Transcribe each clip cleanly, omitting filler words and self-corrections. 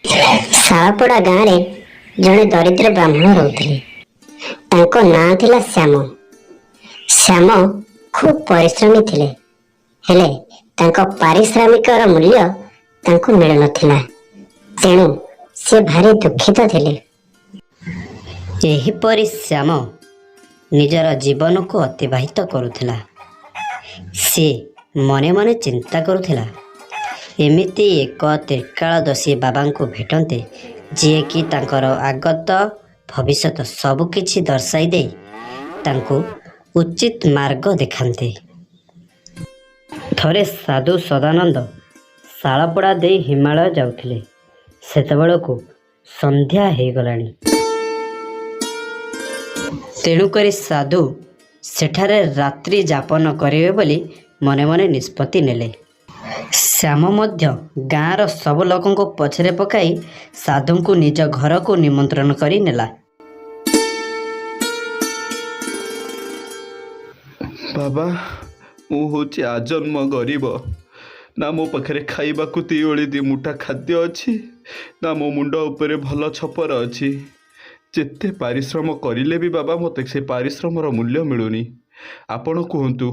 ଶାଳପଡ଼ା ଗାଁରେ ଜଣେ ଦରିଦ୍ର ବ୍ରାହ୍ମଣ ରହୁଥିଲେ। ତାଙ୍କ ନାଁ ଥିଲା ଶ୍ୟାମ। ଶ୍ୟାମ ଖୁବ୍ ପରିଶ୍ରମୀ ଥିଲେ, ହେଲେ ତାଙ୍କ ପାରିଶ୍ରମିକର ମୂଲ୍ୟ ତାଙ୍କୁ ମିଳୁନଥିଲା। ତେଣୁ ସେ ଭାରି ଦୁଃଖିତ ଥିଲେ। ଏହିପରି ଶ୍ୟାମ ନିଜର ଜୀବନକୁ ଅତିବାହିତ କରୁଥିଲା। ସେ ମନେ ମନେ ଚିନ୍ତା କରୁଥିଲା, ଏମିତି ଏକ ତ୍ରିକାଳଦର୍ଶୀ ବାବାଙ୍କୁ ଭେଟନ୍ତେ, ଯିଏକି ତାଙ୍କର ଆଗତ ଭବିଷ୍ୟତ ସବୁକିଛି ଦର୍ଶାଇ ଦେଇ ତାଙ୍କୁ ଉଚିତ ମାର୍ଗ ଦେଖାନ୍ତେ। ଥରେ ସାଧୁ ସଦାନନ୍ଦ ଶାଳପଡ଼ା ଦେଇ ହିମାଳୟ ଯାଉଥିଲେ। ସେତେବେଳକୁ ସନ୍ଧ୍ୟା ହେଇଗଲାଣି। ତେଣୁକରି ସାଧୁ ସେଠାରେ ରାତ୍ରି ଯାପନ କରିବେ ବୋଲି ମନେ ମନେ ନିଷ୍ପତ୍ତି ନେଲେ। ଶ୍ୟାମ ମଧ୍ୟ ଗାଁର ସବୁ ଲୋକଙ୍କୁ ପଛରେ ପକାଇ ସାଧୁଙ୍କୁ ନିଜ ଘରକୁ ନିମନ୍ତ୍ରଣ କରି ନେଲା। ବାବା, ମୁଁ ହେଉଛି ଆଜନ୍ମ ଗରିବ। ନା ମୋ ପାଖରେ ଖାଇବାକୁ ଦି ଓଳି ଦି ମୁଠା ଖାଦ୍ୟ ଅଛି, ନା ମୋ ମୁଣ୍ଡ ଉପରେ ଭଲ ଛପର ଅଛି। ଯେତେ ପାରିଶ୍ରମ କରିଲେ ବି ବାବା, ମୋତେ ସେ ପାରିଶ୍ରମର ମୂଲ୍ୟ ମିଳୁନି। ଆପଣ କୁହନ୍ତୁ,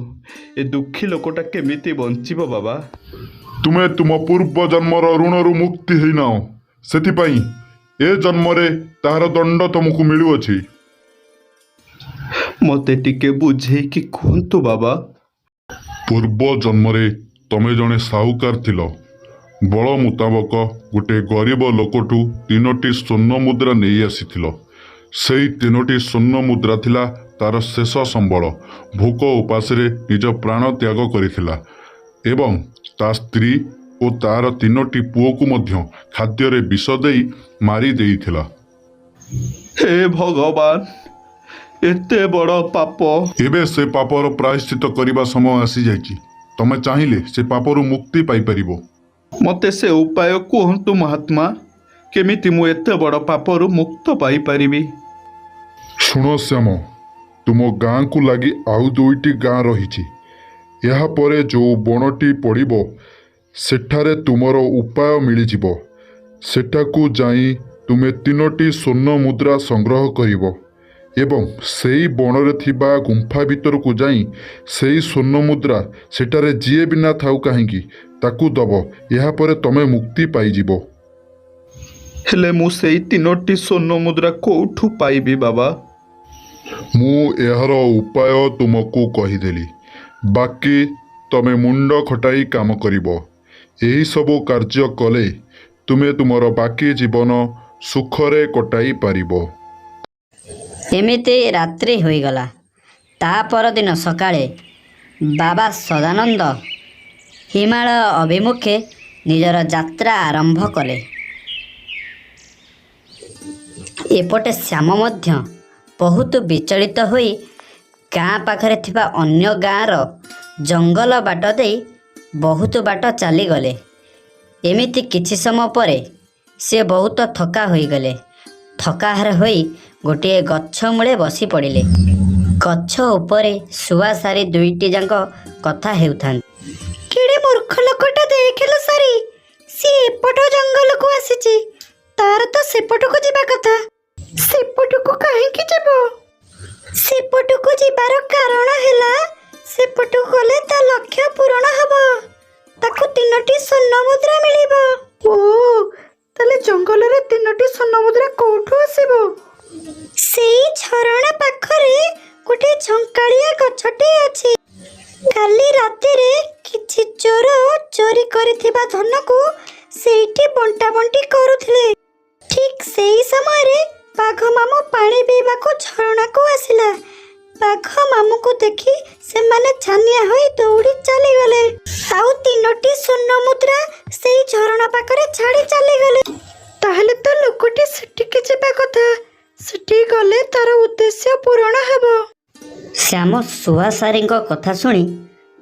ଏ ଦୁଃଖୀ ଲୋକଟା କେମିତି ବଞ୍ଚିବ ବାବା? ତୁମେ ତୁମ ପୂର୍ବ ଜନ୍ମର ଋଣରୁ ମୁକ୍ତି ହେଇନାହ, ସେଥିପାଇଁ ଏ ଜନ୍ମରେ ତାହାର ଦଣ୍ଡ ତୁମକୁ ମିଳୁଅଛି। ମୋତେ ଟିକେ ବୁଝେଇକି କୁହନ୍ତୁ ବାବା। ପୂର୍ବ ଜନ୍ମରେ ତମେ ଜଣେ ସାହୁକାର ଥିଲ। ବଳ ମୁତାବକ ଗୋଟେ ଗରିବ ଲୋକଠୁ ତିନୋଟି ସ୍ୱର୍ଣ୍ଣ ମୁଦ୍ରା ନେଇ ଆସିଥିଲ। ସେଇ ତିନୋଟି ସ୍ୱର୍ଣ୍ଣ ମୁଦ୍ରା ଥିଲା ତାର ଶେଷ ସମ୍ବଳ। ଭୋକ ଉପାସରେ ନିଜ ପ୍ରାଣ ତ୍ୟାଗ କରିଥିଲା ଏବଂ ତା ସ୍ତ୍ରୀ ଓ ତାର ତିନୋଟି ପୁଅକୁ ମଧ୍ୟ ଖାଦ୍ୟରେ ବିଷ ଦେଇ ମାରି ଦେଇଥିଲା। ହେ ଭଗବାନ, ଏତେ ବଡ଼ ପାପ! ଏବେ ସେ ପାପର ପ୍ରାୟଶ୍ଚିତ କରିବା ସମୟ ଆସିଯାଇଛି। ତମେ ଚାହିଁଲେ ସେ ପାପରୁ ମୁକ୍ତି ପାଇପାରିବ। ମୋତେ ସେ ଉପାୟ କୁହନ୍ତୁ ମହାତ୍ମା, କେମିତି ମୁଁ ଏତେ ବଡ଼ ପାପରୁ ମୁକ୍ତ ପାଇପାରିବି? ଶୁଣ ଶ୍ୟାମ, ତୁମ ଗାଁକୁ ଲାଗି ଆଉ ଦୁଇଟି ଗାଁ ରହିଛି। ଏହାପରେ ଯେଉଁ ବଣଟି ପଡ଼ିବ, ସେଠାରେ ତୁମର ଉପାୟ ମିଳିଯିବ। ସେଠାକୁ ଯାଇ ତୁମେ ତିନୋଟି ସ୍ୱର୍ଣ୍ଣ ମୁଦ୍ରା ସଂଗ୍ରହ କରିବ ଏବଂ ସେଇ ବଣରେ ଥିବା ଗୁମ୍ଫା ଭିତରକୁ ଯାଇ ସେଇ ସ୍ୱର୍ଣ୍ଣ ମୁଦ୍ରା ସେଠାରେ ଯିଏ ବି ନା ଥାଉ କାହିଁକି ତାକୁ ଦବ। ଏହାପରେ ତମେ ମୁକ୍ତି ପାଇଯିବ। ହେଲେ ମୁଁ ସେଇ ତିନୋଟି ସ୍ୱର୍ଣ୍ଣ ମୁଦ୍ରା କୋଉଠୁ ପାଇବି ବାବା? ମୁଁ ଏହାର ଉପାୟ ତୁମକୁ କହିଦେଲି, ବାକି ତମେ ମୁଣ୍ଡ ଖଟାଇ କାମ କରିବ। ଏହିସବୁ କାର୍ଯ୍ୟ କଲେ ତୁମେ ତୁମର ବାକି ଜୀବନ ସୁଖରେ କଟାଇ ପାରିବ। ଏମିତି ରାତ୍ରି ହୋଇଗଲା। ତା ପରଦିନ ସକାଳେ ବାବା ସଦାନନ୍ଦ ହିମାଳୟ ଅଭିମୁଖେ ନିଜର ଯାତ୍ରା ଆରମ୍ଭ କଲେ। ଏପଟେ ଶ୍ୟାମ ମଧ୍ୟ ବହୁତ ବିଚଳିତ ହୋଇ ଗାଁ ପାଖରେ ଥିବା ଅନ୍ୟ ଗାଁର ଜଙ୍ଗଲ ବାଟ ଦେଇ ବହୁତ ବାଟ ଚାଲିଗଲେ। ଏମିତି କିଛି ସମୟ ପରେ ସେ ବହୁତ ଥକା ହୋଇଗଲେ। ଥକାହାର ହୋଇ ଗୋଟିଏ ଗଛ ମୂଳେ ବସି ପଡ଼ିଲେ। ଗଛ ଉପରେ ଶୁଆଶାରୀ ଦୁଇଟି ଯାକ କଥା ହେଉଥାନ୍ତି। କେଡ଼େ ମୂର୍ଖ ଲୋକଟା ଦେଖିଲ ସାରୀ, ସିଏ ଏପଟ ଜଙ୍ଗଲକୁ ଆସିଛି, ତାର ତ ସେପଟକୁ ଯିବା କଥା। ସେପଟକୁ କାହିଁକି ଯିବ? ସେପଟକୁ ଯିବାର କାରଣ ହେଲା, ସେପଟକୁ ଗଲେ ତା ଲକ୍ଷ୍ୟ ପୂରଣ ହବ, ତାକୁ ତିନୋଟି ସ୍ୱର୍ଣ୍ଣ ମୁଦ୍ରା ମିଳିବ। ଓ, ତାହେଲେ ଜଙ୍ଗଲରେ ତିନୋଟି ସ୍ୱର୍ଣ୍ଣ ମୁଦ୍ରା କୋଉଠୁ ଆସିବ? ସେଇ ଝରଣା ପାଖରେ ଗୋଟେ ଝଙ୍କାଳିଆ ଗଛଟେ ଅଛି। କାଲି ରାତିରେ କିଛି ଚୋର ଚୋରି କରିଥିବା ଧନକୁ ସେଇଠି ବଣ୍ଟା ବଣ୍ଟି କରୁଥିଲେ। ଠିକ୍ ସେଇ ସମୟରେ ବାଘ ମାମୁଁ ପାଣି ପିଇବାକୁ ଝରଣାକୁ ଆସିଲା। ବାଘ ମାମୁଁକୁ ଦେଖି ସେମାନେ ଛାନିଆ ହୋଇ ଦୌଡ଼ି ଚାଲିଗଲେ, ଆଉ ତିନୋଟି ସ୍ୱର୍ଣ୍ଣ ମୁଦ୍ରା ସେଇ ଝରଣା ପାଖରେ ଛାଡ଼ି ଚାଲିଗଲେ। ତାହେଲେ ତ ଲୋକଟି ସେଠିକି ଯିବା କଥା। ସେଠିକି ଗଲେ ତାର ଉଦ୍ଦେଶ୍ୟ ପୂରଣ ହେବ। ଶ୍ୟାମ ଶୁଆଶାରୀଙ୍କ କଥା ଶୁଣି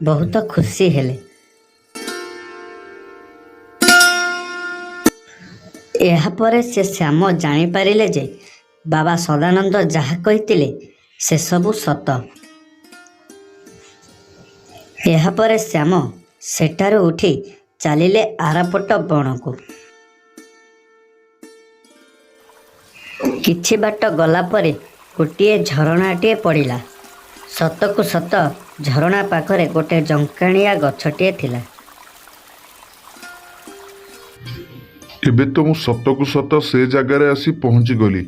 ବହୁତ ଖୁସି ହେଲେ। ଏହାପରେ ସେ ଶ୍ୟାମ ଜାଣିପାରିଲେ ଯେ ବାବା ସଦାନନ୍ଦ ଯାହା କହିଥିଲେ ସେସବୁ ସତ। ଏହାପରେ ଶ୍ୟାମ ସେଠାରୁ ଉଠି ଚାଲିଲେ ଆରପଟ ବଣକୁ। କିଛି ବାଟ ଗଲା ପରେ ଗୋଟିଏ ଝରଣାଟିଏ ପଡ଼ିଲା। ସତକୁ ସତ ଝରଣା ପାଖରେ ଗୋଟେ ଜଙ୍କାଣିଆ ଗଛଟିଏ ଥିଲା। ଏବେ ତ ମୁଁ ସତକୁ ସତ ସେ ଜାଗାରେ ଆସି ପହଞ୍ଚିଗଲି,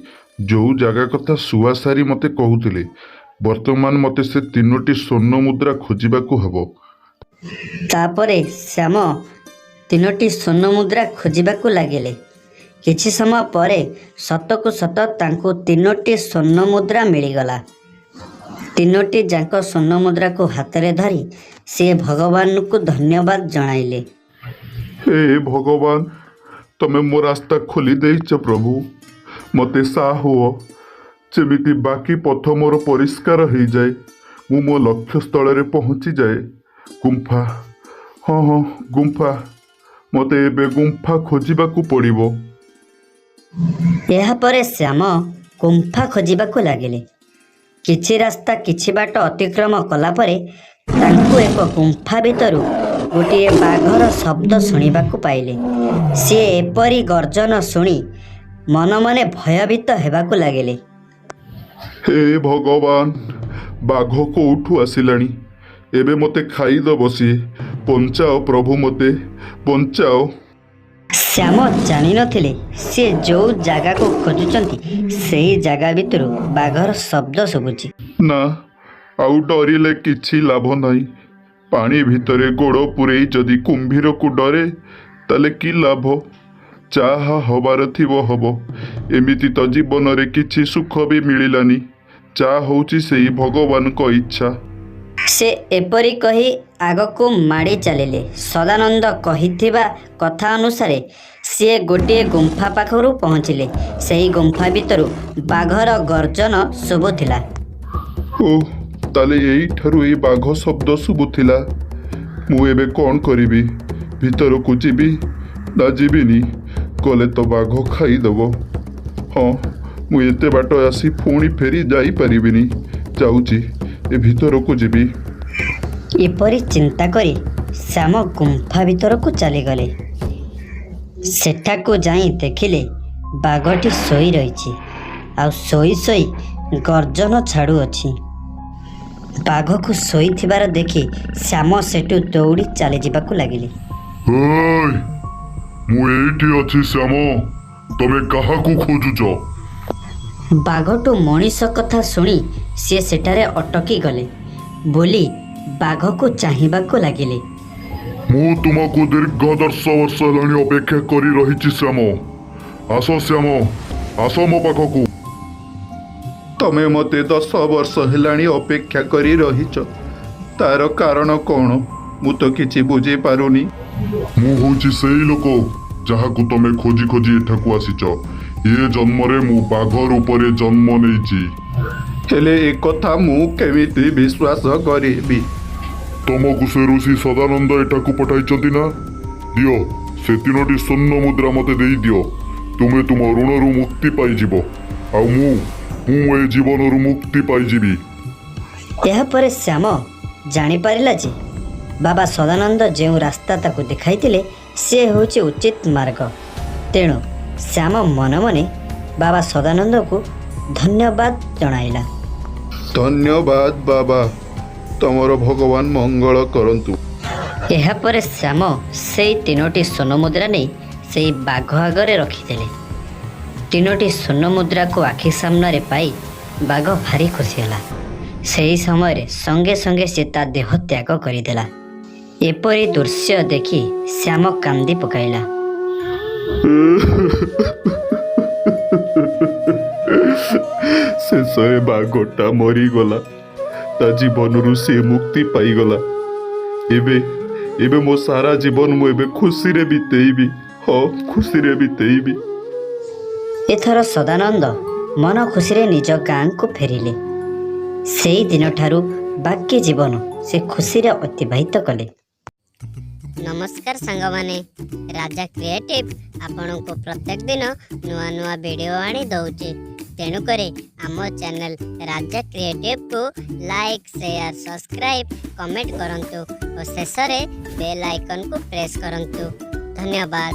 ଯେଉଁ ଜାଗା କଥା ଶୁଆଶାରୀ ମୋତେ କହୁଥିଲେ। ବର୍ତ୍ତମାନ ମୋତେ ସେ ତିନୋଟି ସ୍ୱର୍ଣ୍ଣ ମୁଦ୍ରା ଖୋଜିବାକୁ ହେବ। ତାପରେ ଶ୍ୟାମ ତିନୋଟି ସ୍ୱର୍ଣ୍ଣ ମୁଦ୍ରା ଖୋଜିବାକୁ ଲାଗିଲେ। କିଛି ସମୟ ପରେ ସତକୁ ସତ ତାଙ୍କୁ ତିନୋଟି ସ୍ୱର୍ଣ୍ଣ ମୁଦ୍ରା ମିଳିଗଲା। ତିନୋଟି ଯାକ ସ୍ୱର୍ଣ୍ଣ ମୁଦ୍ରାକୁ ହାତରେ ଧରି ସିଏ ଭଗବାନଙ୍କୁ ଧନ୍ୟବାଦ ଜଣାଇଲେ। ହେ ଭଗବାନ, ତମେ ମୋ ରାସ୍ତା ଖୋଲି ଦେଇଛ ପ୍ରଭୁ। ମୋତେ ସାହା ହୁଅ, ଯେମିତି ବାକି ପଥ ମୋର ପରିଷ୍କାର ହେଇଯାଏ, ମୁଁ ମୋ ଲକ୍ଷ୍ୟସ୍ଥଳରେ ପହଞ୍ଚିଯାଏ। ଗୁମ୍ଫା, ହଁ ହଁ, ଗୁମ୍ଫା। ମୋତେ ଏବେ ଗୁମ୍ଫା ଖୋଜିବାକୁ ପଡ଼ିବ। ଏହାପରେ ଶ୍ୟାମ ଗୁମ୍ଫା ଖୋଜିବାକୁ ଲାଗିଲେ। କିଛି ରାସ୍ତା କିଛି ବାଟ ଅତିକ୍ରମ କଲା ପରେ ତାଙ୍କୁ ଏକ ଗୁମ୍ଫା ଭିତରୁ ଗୋଟିଏ ବାଘର ଶବ୍ଦ ଶୁଣିବାକୁ ପାଇଲେ। ସିଏ ଏପରି ଗର୍ଜନ ଶୁଣି ମନ ମନେ ଭୟଭୀତ ହେବାକୁ ଲାଗିଲେ। ହେ ଭଗବାନ, ବାଘ କୋଉଠୁ ଆସିଲାଣି? ଏବେ ମୋତେ ଖାଇଦବ ସିଏ। ବଞ୍ଚାଅ ପ୍ରଭୁ, ମୋତେ ବଞ୍ଚାଅ। ଶ୍ୟାମ ଜାଣିନଥିଲେ ସିଏ ଯେଉଁ ଜାଗାକୁ ଖୋଜୁଛନ୍ତି, ସେହି ଜାଗା ଭିତରୁ ବାଘର ଶବ୍ଦ ଶୁଭୁଛି। ନା, ଆଉ ଡରିଲେ କିଛି ଲାଭ ନାହିଁ। ପାଣି ଭିତରେ ଗୋଡ଼ ପୂରେଇ ଯଦି କୁମ୍ଭୀରକୁ ଡରେ, ତାହେଲେ କି ଲାଭ? ଯାହା ହବାର ଥିବ ହବ। ଏମିତି ତ ଜୀବନରେ କିଛି ସୁଖ ବି ମିଳିଲାନି। ଯାହା ହଉଛି ସେଇ ଭଗବାନଙ୍କ ଇଚ୍ଛା। ସେ ଏପରି କହି ଆଗକୁ ମାଡ଼ି ଚାଲିଲେ। ସଦାନନ୍ଦ କହିଥିବା କଥା ଅନୁସାରେ ସିଏ ଗୋଟିଏ ଗୁମ୍ଫା ପାଖରୁ ପହଞ୍ଚିଲେ। ସେହି ଗୁମ୍ଫା ଭିତରୁ ବାଘର ଗର୍ଜନ ଶୁଭୁଥିଲା। ଓଃ, ତାହେଲେ ଏଇଠାରୁ ଏଇ ବାଘ ଶବ୍ଦ ଶୁଭୁଥିଲା। ମୁଁ ଏବେ କ'ଣ କରିବି? ଭିତରକୁ ଯିବି ନା ଯିବିନି? ଗଲେ ତ ବାଘ ଖାଇଦେବ। ହଁ, ମୁଁ ଏତେ ବାଟ ଆସି ପୁଣି ଫେରି ଯାଇପାରିବିନି। ଯାଉଛି, ଏ ଭିତରକୁ ଯିବି। ଏପରି ଚିନ୍ତା କରି ଶ୍ୟାମ ଗୁମ୍ଫା ଭିତରକୁ ଚାଲିଗଲେ। ସେଠାକୁ ଯାଇ ଦେଖିଲେ ବାଘଟି ଶୋଇ ରହିଛି, ଆଉ ଶୋଇ ଶୋଇ ଗର୍ଜନ ଛାଡ଼ୁଅଛି। ବାଘକୁ ଶୋଇଥିବାର ଦେଖି ଶ୍ୟାମ ସେଠୁ ଦୌଡ଼ି ଚାଲିଯିବାକୁ ଲାଗିଲେ। ଓଇ, ମୁଁ ଏଇଠି ଅଛି ଶ୍ୟାମ। ତମେ କାହାକୁ ଖୋଜୁଛ? ବାଘଠୁ ମଣିଷ କଥା ଶୁଣି ସିଏ ସେଠାରେ ଅଟକି ଗଲେ ବୋଲି ବାଘକୁ ଚାହିଁବାକୁ ଲାଗିଲେ। ମୁଁ ତୁମକୁ ଦୀର୍ଘ 10 ବର୍ଷ ହେଲାଣି ଅପେକ୍ଷା କରି ରହିଛି ଶ୍ୟାମ। ଆସ ଶ୍ୟାମ, ଆସ ମୋ ପାଖକୁ। ତମେ ମୋତେ 10 ବର୍ଷ ହେଲାଣି ଅପେକ୍ଷା କରି ରହିଛ, ତାର କାରଣ କ'ଣ? ମୁଁ ତ କିଛି ବୁଝିପାରୁନି। ମୁଁ ହେଉଛି ସେଇ ଲୋକ ଯାହାକୁ ତମେ ଖୋଜି ଖୋଜି ଏଠାକୁ ଆସିଛ। ଏ ଜନ୍ମରେ ମୁଁ ବାଘ ରୂପରେ ଜନ୍ମ ନେଇଛି। ହେଲେ ଏକଥା ମୁଁ କେମିତି ବିଶ୍ୱାସ କରିବି? ତମକୁ ସେ ଋଷି ସଦାନନ୍ଦ ଏଠାକୁ ପଠାଇଛନ୍ତି ନା? ଦିଅ, ସେ ତିନୋଟି ସ୍ୱର୍ଣ୍ଣ ମୁଦ୍ରା ମୋତେ ଦେଇଦିଅ। ତୁମେ ତୁମ ଋଣରୁ ମୁକ୍ତି ପାଇଯିବ, ଆଉ ମୁଁ ଏ ଜୀବନରୁ ମୁକ୍ତି ପାଇଯିବି। ଏହାପରେ ଶ୍ୟାମ ଜାଣିପାରିଲା ଯେ ବାବା ସଦାନନ୍ଦ ଯେଉଁ ରାସ୍ତା ତାକୁ ଦେଖାଇଥିଲେ, ସେ ହେଉଛି ଉଚିତ ମାର୍ଗ। ତେଣୁ ଶ୍ୟାମ ମନେ ମନେ ବାବା ସଦାନନ୍ଦକୁ ଧନ୍ୟବାଦ ଜଣାଇଲା। ଧନ୍ୟବାଦ ବାବା, ତମର ଭଗବାନ ମଙ୍ଗଳ କରନ୍ତୁ। ଏହାପରେ ଶ୍ୟାମ ସେଇ ତିନୋଟି ସ୍ୱର୍ଣ୍ଣ ମୁଦ୍ରା ନେଇ ସେଇ ବାଘ ଆଗରେ ରଖିଦେଲେ। ତିନୋଟି ସ୍ୱର୍ଣ୍ଣ ମୁଦ୍ରାକୁ ଆଖି ସାମ୍ନାରେ ପାଇ ବାଘ ଭାରି ଖୁସି ହେଲା। ସେହି ସମୟରେ ସଙ୍ଗେ ସଙ୍ଗେ ସେ ତା ଦେହ ତ୍ୟାଗ କରିଦେଲା। ଏପରି ଦୃଶ୍ୟ ଦେଖି ଶ୍ୟାମ କାନ୍ଦି ପକାଇଲା। ଶେଷରେ ବାଘଟା ମରିଗଲା। ତା ଜୀବନରୁ ସିଏ ମୁକ୍ତି ପାଇଗଲା। ଏବେ ମୋ ସାରା ଜୀବନ ମୁଁ ଏବେ ଖୁସିରେ ବିତେଇବି। ହଁ, ଖୁସିରେ ବିତେଇବି। ଏଥର ସଦାନନ୍ଦ ମନ ଖୁସିରେ ନିଜ ଗାଁକୁ ଫେରିଲେ। ସେଇ ଦିନଠାରୁ ବାକି ଜୀବନ ସେ ଖୁସିରେ ଅତିବାହିତ କଲେ। ନମସ୍କାର ସାଙ୍ଗମାନେ, ରାଜା କ୍ରିଏଟିଭ୍ ଆପଣଙ୍କୁ ପ୍ରତ୍ୟେକ ଦିନ ନୂଆ ନୂଆ ଭିଡ଼ିଓ ଆଣି ଦେଉଛି। ତେଣୁକରି ଆମ ଚ୍ୟାନେଲ ରାଜା କ୍ରିଏଟିଭ୍କୁ ଲାଇକ୍, ସେୟାର, ସବସ୍କ୍ରାଇବ୍, କମେଣ୍ଟ କରନ୍ତୁ ଓ ଶେଷରେ ବେଲ୍ ଆଇକନ୍କୁ ପ୍ରେସ୍ କରନ୍ତୁ। ଧନ୍ୟବାଦ।